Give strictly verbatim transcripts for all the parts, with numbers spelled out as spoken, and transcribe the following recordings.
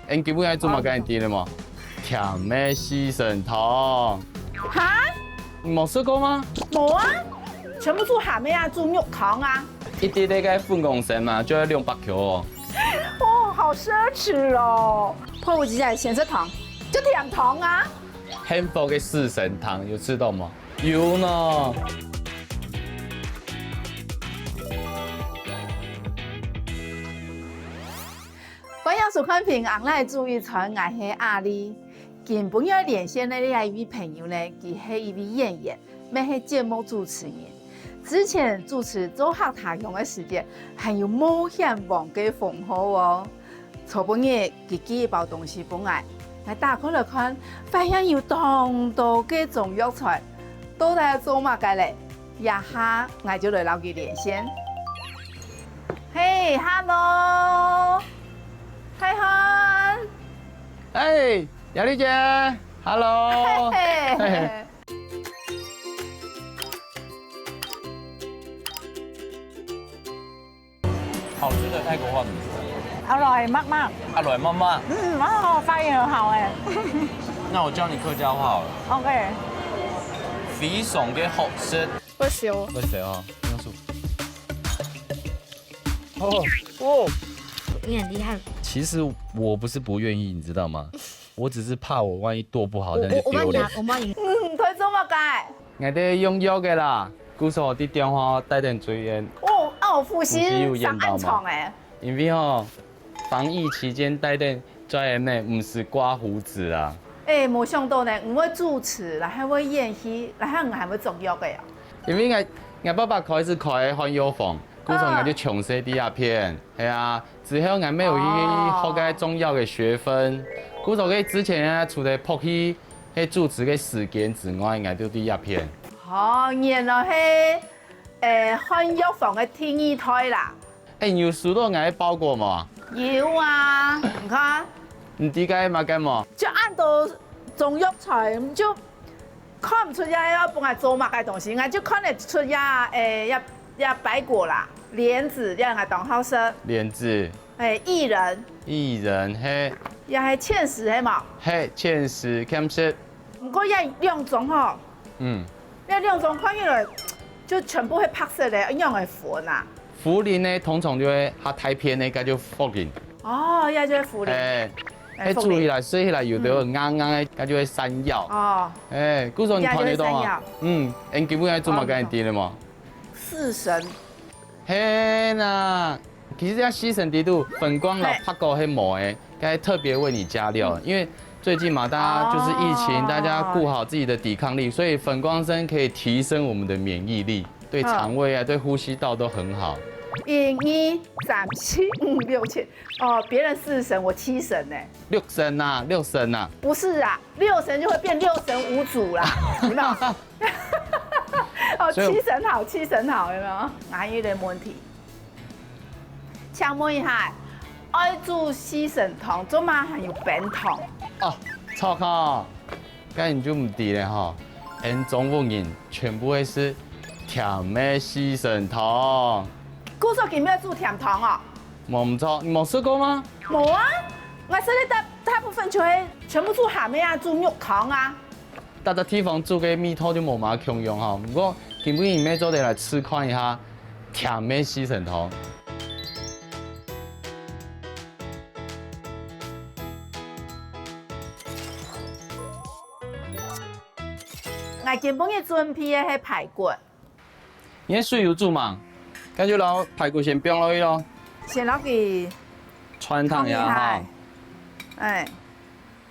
𫣆今晡日愛做麼个你知了無？甜个四神湯。哈？你無試過嗎？無啊，全部煮鹹个啊，煮肉湯啊。一滴滴个粉光參嘛，就要兩百塊哦。哦，好奢侈哦。迫不及待，芡實湯，就甜湯啊。幸福个四神湯，有試著無？有呢。 歡迎收看《平安來煮一餐》，𠊎係阿麗。今晡日連線个這一位朋友呢，佢係一位演員，乜係節目主持人。之前主持《做客他鄉》个時節，還有冒險王个封號哦。昨晡日佢寄一包東西分𠊎，𠊎打開來看，發現有當多个中藥材，到底係做麼个咧？這下𠊎就來摎佢連線。 嘿，hello，泰涵。哎，雅麗姐，hello。嘿嘿。嘿嘿。好吃的泰國話怎麼說？阿來媽媽。阿來媽媽。嗯，哦，發音很好哎。那我教你客家話好了。OK。非常个好食。不行。不行哦，要素。 哦，哦，你很厲害。其實我不是不願意，你知道嗎？我只是怕我萬一剁不好，這樣就丟臉。我，我，我幫你拿，我幫你。嗯，佢做麼个？𠊎兜用藥个啦，故所在電話帶等水煙。哦，啊，有呼吸，呼吸有煙到嗎？傷暗瘡欸。因為吼，防疫期間帶等水煙呢，毋使刮鬍子啊。欸，無想到呢，你會主持啦，還會演戲，然後你還會中藥个哦。因為𠊎，𠊎爸爸開始開漢藥房， 故所𠊎就從細在這片，係啊，之後𠊎乜有去學該中藥个學分。故所个之前啊，除了拍戲、係主持个時間之外，𠊎就在這片。哦，原來係，欸，漢藥房个第二代啦。欸，你有收到𠊎个包裹無？有啊，你看。你知該麼个無？就恁多中藥材，就 看毋出這愛分𠊎做麼个東西，𠊎就看得出這，欸，這，這白果啦，蓮子，這𠊎當好食。蓮子。欸，薏仁。薏仁，嘿。這係芡實，係無？嘿，芡實，芡實。毋過這兩種吼，嗯。這兩種看起來就全部係白色个，仰會粉啊？茯苓呢，通常就會較大片个，該就茯苓。哦，這就係茯苓。欸， 欸，係煮起來、食起來，有个硬硬个，該就會山藥。哦。欸，故所你看得到啊？這就係山藥。嗯，𫣆今晡日愛做麼个你知了無？四神。係啦，其實這四神裡肚，粉光摎白果係無个，該特別為你加料，因為最近嘛，大家就是疫情，哦。大家顧好自己的抵抗力，所以粉光參可以提升我們的免疫力，對腸胃啊，對呼吸道都很好。一、二、三、四、五、六、七， 哦，別人四神，我七神呢。六神啊，六神啊。不是啊，六神就會變六神無主啦，有沒有？哦，所以七神好，七神好，有沒有？還有一個問題，請問一下，愛煮四神湯，做麼還有冰糖？哦，著吼，該你就毋知了吼。𫣆中國人全部會食甜个四神湯。故所今晡日煮甜湯哦。 無毋著，你無食過嗎？無啊，𠊎食个大，大部分就係全部煮鹹个啊，煮肉湯啊。逐隻地方煮个味道就無麼共樣吼。毋過今晡日你乜做得來試看一下甜个四神湯。𠊎今晡日準備个係排骨。 你个水有煮吂？該就摎排骨先放落去咯。先摎佢汆燙一下哈。汆一下。欸。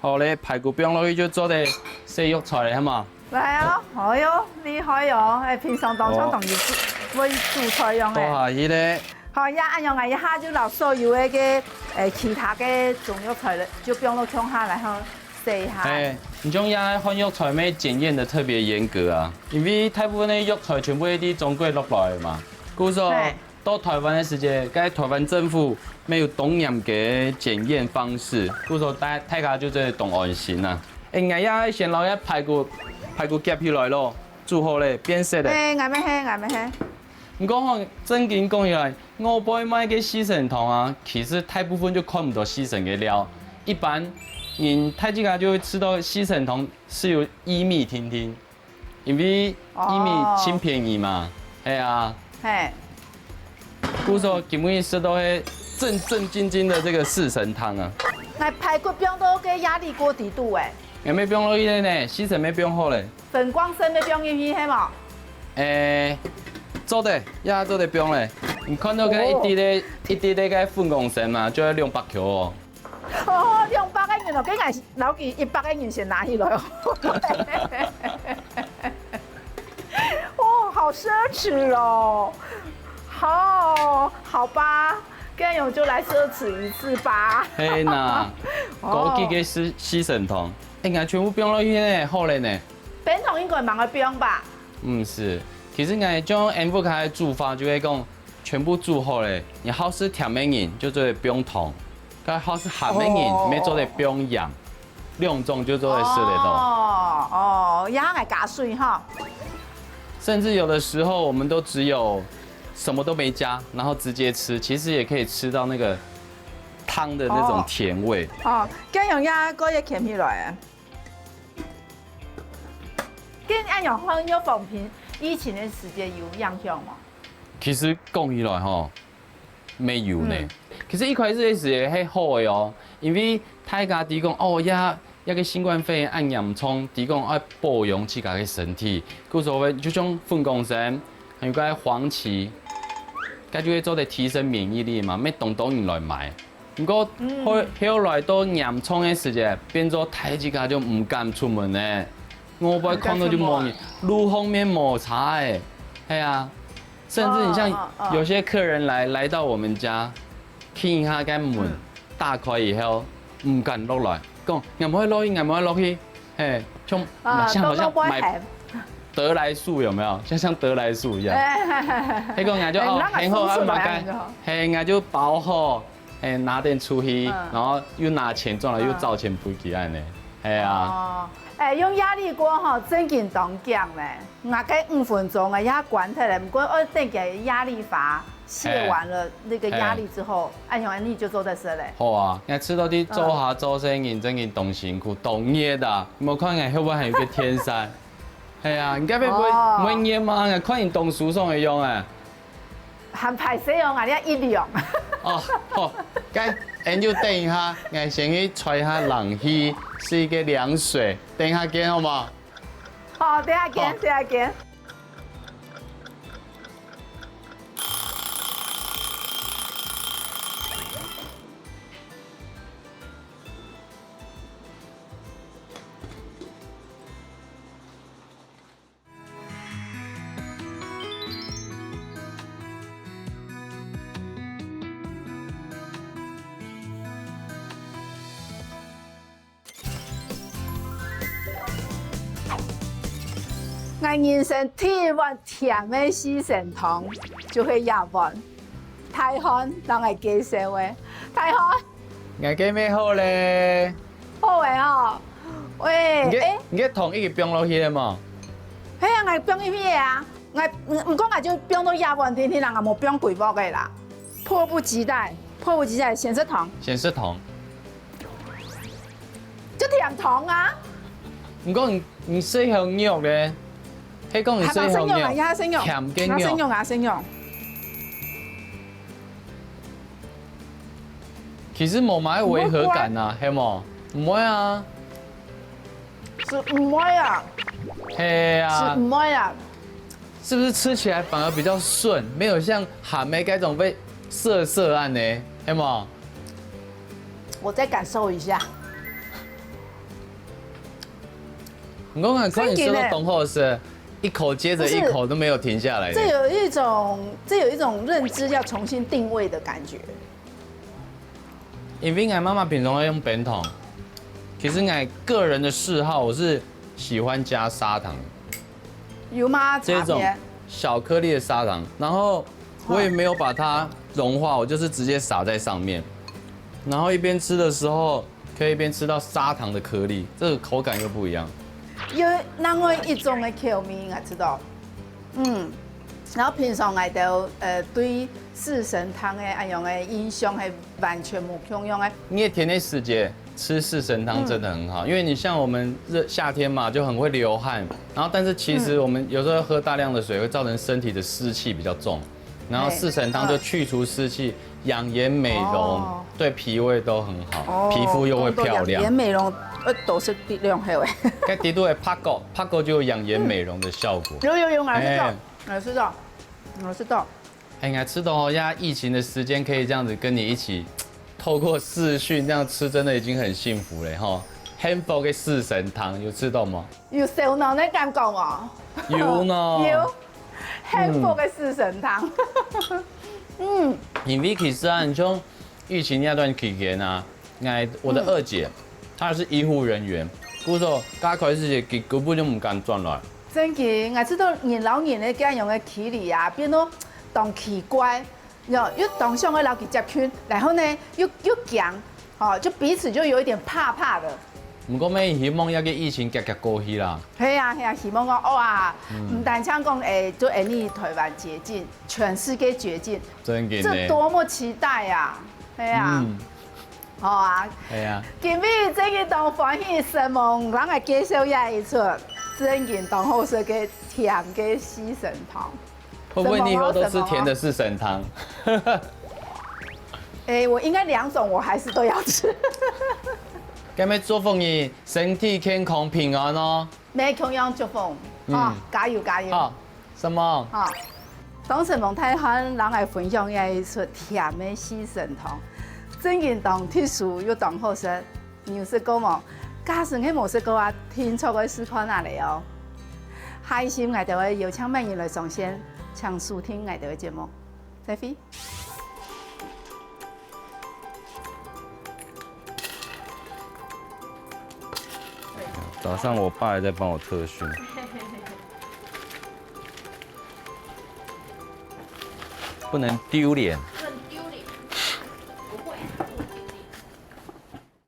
好咧，排骨放落去就做得洗藥材咧，係無？來哦，哎喲，厲害哦！欸，平常當像同佢煮，會煮菜樣欸。倒下去咧。好，呀，恁樣啊，一下就摎所有个，个，欸，其他个中藥材了，就放落共下，然後 洗下。欸，你像這漢藥材乜檢驗得特別嚴格啊，因為大部分个藥材全部係對中國落來个嘛。故所，嘿。到臺灣个時節，該臺灣政府乜有當嚴格个檢驗方式，故所大，大家就做得當安心啊。欸，𠊎也先摎這排骨，排骨夾起來咯，煮好咧，變色咧。欸，𠊎乜係，𠊎乜係。毋過吼，正經講起來， 外背賣个四神湯啊，其實大部分就看毋到四神个料，一般人大自家就會知道四神湯係有薏米定定，因為薏米盡便宜嘛，係啊。嘿，故所今晡日食到係正正經經的這個四神湯啊。來排骨放到該壓力鍋底肚欸，也沒放落去呢，四神沒放好咧。粉光參要放入去係無？誒，做得，也做得放咧。你看到該一滴个一滴个該粉光參嘛，就要兩百克哦。 哦，兩百个銀哦，跟俺老弟一百个银先拿起來哦。哦，好奢侈哦。好，好吧，跟勇就來奢侈一次吧。係吶，高級个四四神湯，哎，𠊎全部放落去呢，好了呢。冰糖應該蠻會冰吧？毋係，其實𠊎將𠊎屋下个煮法就係講， 全部煮好咧，你好食甜个人就做得放糖，該好食鹹个人乜做得放鹽，兩種就做得食得到。哦哦，也愛加水哈。甚至有的時候我們都只有什麼都沒加，然後直接吃，其實也可以吃到那個湯的那種甜味。哦，該樣也可以甜起來。跟恁樣放藥房品，疫情个時節有影響無？ 其實講起來吼，沒有呢。其實一開始个時節係好个哦，因為大家知講哦，這這個新冠肺炎恁嚴重，知講愛保養自家个身體，故所以就像粉光參，還有該黃芪，該就會做得提升免疫力嘛，乜當多人來買。 毋過後後來到嚴重个時節，變做大自家就毋敢出門呢。外背看到就無人，路項乜無車欸，係啊，甚至你像有些客人來來到我們家，聽一下該門打開以後，毋敢落來，講，𠊎毋會落去，𠊎毋會落去，係，像像好像買得來速有沒有？像像得來速一樣。係講人家就哦，很好啊，買該，係，人家就包好。 哎，拿點出去，然後又拿錢轉來，又找錢分佢恁呢。係啊。哦，哎，用壓力鍋吼，正經當強呢。𠊎个五分鐘啊，也關忒了，毋過愛等佢壓力閥卸完了那個壓力之後，哎，恁樣你就做得食了。好啊，你看食到你做下做生意，正經當辛苦，當熱啊！你無看𠊎後背還有個天山。係啊，你該會不會會熱嗎？看你當舒爽个樣哎。 還歹勢哦，𠊎這一兩。哦，好，該恁就等一下，𠊎先去吹下冷氣，食一個涼水，等一下見好無？好，等下見，等下見。 𠊎人生第一碗甜个四神湯，就係這碗。大漢同𠊎介紹个，大漢。 𠊎个乜好咧。好个哦。喂，你个欸，你个糖已經放落去了無？係啊，𠊎放入去个啊。𠊎毋毋過𠊎就放到這碗定定啦，𠊎無放規鑊个啦。迫不及待，迫不及待，先食糖，先食糖。就甜糖啊。毋過你你食好肉咧，係講你食好肉，還蠻生肉啊，也生肉，甜个肉。也生肉啊，生肉。 其實無麼个違和感啊，係無？毋會啊。係毋會啊，係啊係，毋會啊。是不是吃起來反而比較順，沒有像鹹个該種會澀澀恁呢，係無？我再感受一下。你看看，看你說的懂後是一口接著一口都沒有停下來。這有一種，這有一種認知要重新定位的感覺。 因為𠊎媽媽平常愛用冰糖，其實𠊎個人的嗜好，我是喜歡加砂糖，有嗎？這種差別？小顆粒的砂糖，然後我也沒有把它融化，我就是直接撒在上面，然後一邊吃的時候可以一邊吃到砂糖的顆粒，這個口感又不一樣。有另外一種的口味，𠊎知道。嗯，然後平常𠊎兜呃對四神湯个恁樣个印象係完全無共樣个。熱天个時節，吃四神汤真的很好，因为你像我们热夏天嘛，就很会流汗，然后但是其实我们有时候喝大量的水，会造成身体的湿气比较重，然后四神汤就去除湿气，养颜美容，对脾胃都很好，皮肤又会漂亮。养颜美容，呃，都是力量好诶。該底肚个八角，八角就有养颜美容的效果。有有有，我知道，哎，我知道，我知道。哎，你看吃到呀，疫情的时间可以这样子跟你一起透过视讯这样吃，真的已经很幸福了哈。幸福个四神汤有吃到吗？有烧脑个感觉哦。有呢。有，幸福个四神汤。嗯，因为其实啊，你像疫情那段期间啊，哎，我的二姐，她是医护人员，故所加开始佢根本就毋敢转來。真个，我知道人老人个这样个距离啊，变到当奇怪，又又当想要老佢接近，然后呢又又讲，哦，就彼此就有一点怕怕的。不过，也希望这个疫情赶快过去啦。系啊系啊，希望讲哇，毋单单讲诶，就诶，你台湾解禁，全世界解禁，真个呢，这多么期待啊！系啊，嗯，好啊，系啊，今日真个当欢喜，承蒙人个介绍也一出，真个当好食个甜个四神汤。 会不会你以后都吃甜的四神汤？哎，我应该两种，我还是都要吃。今日祝福你身体健康平安哦。也共样祝福，啊，加油加油！好，什么？好，当承蒙大家人来分享个一出甜个四神汤，真个当特殊又当好食。 你有食过无？假使你無食过啊，定著愛試看啊咧哦。下一集𠊎兜會邀請麼人來上線，請收聽𠊎兜个節目。再會。早上我爸还在帮我特训。 不能丢脸。